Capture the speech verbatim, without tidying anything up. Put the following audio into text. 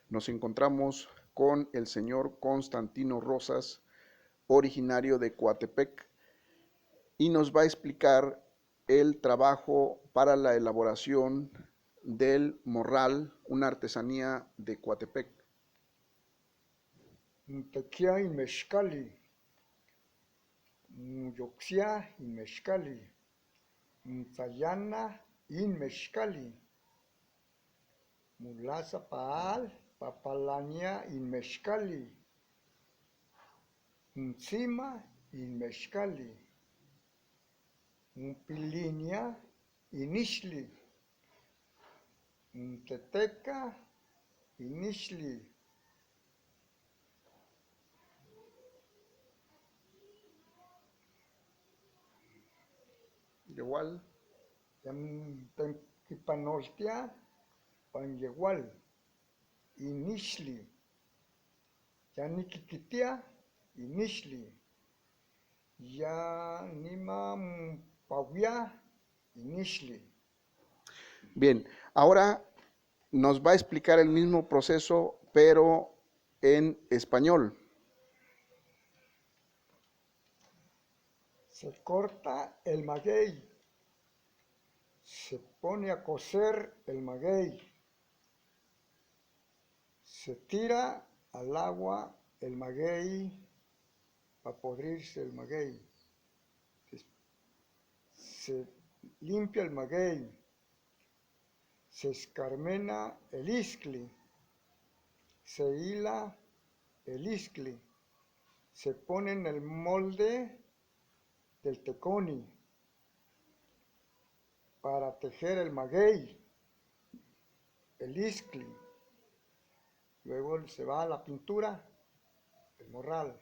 Nos encontramos con el señor Constantino Rosas, originario de Coatepec, y nos va a explicar el trabajo para la elaboración del morral, una artesanía de Coatepec. Ntekia in mexcali, muyoxia in mexcali, ntzayana in mexcali, mulasa paal papalania in mexcali, ntzima in mexcali, mpilinia in ixli, nteteca in ixli. Igual. Ya ntequipanoltia pan yegual in ixli. Ya niquiquitia in ixli. Ya nima mpauia in ixli. Bien, ahora nos va a explicar el mismo proceso, pero en español. Se corta el maguey. Se pone a cocer el maguey. Se tira al agua el maguey para podrirse el maguey. Se limpia el maguey. Se escarmena el iscli. Se hila el iscli. Se pone en el molde del teconi para tejer el maguey, el iscli. Luego se va a la pintura, el morral.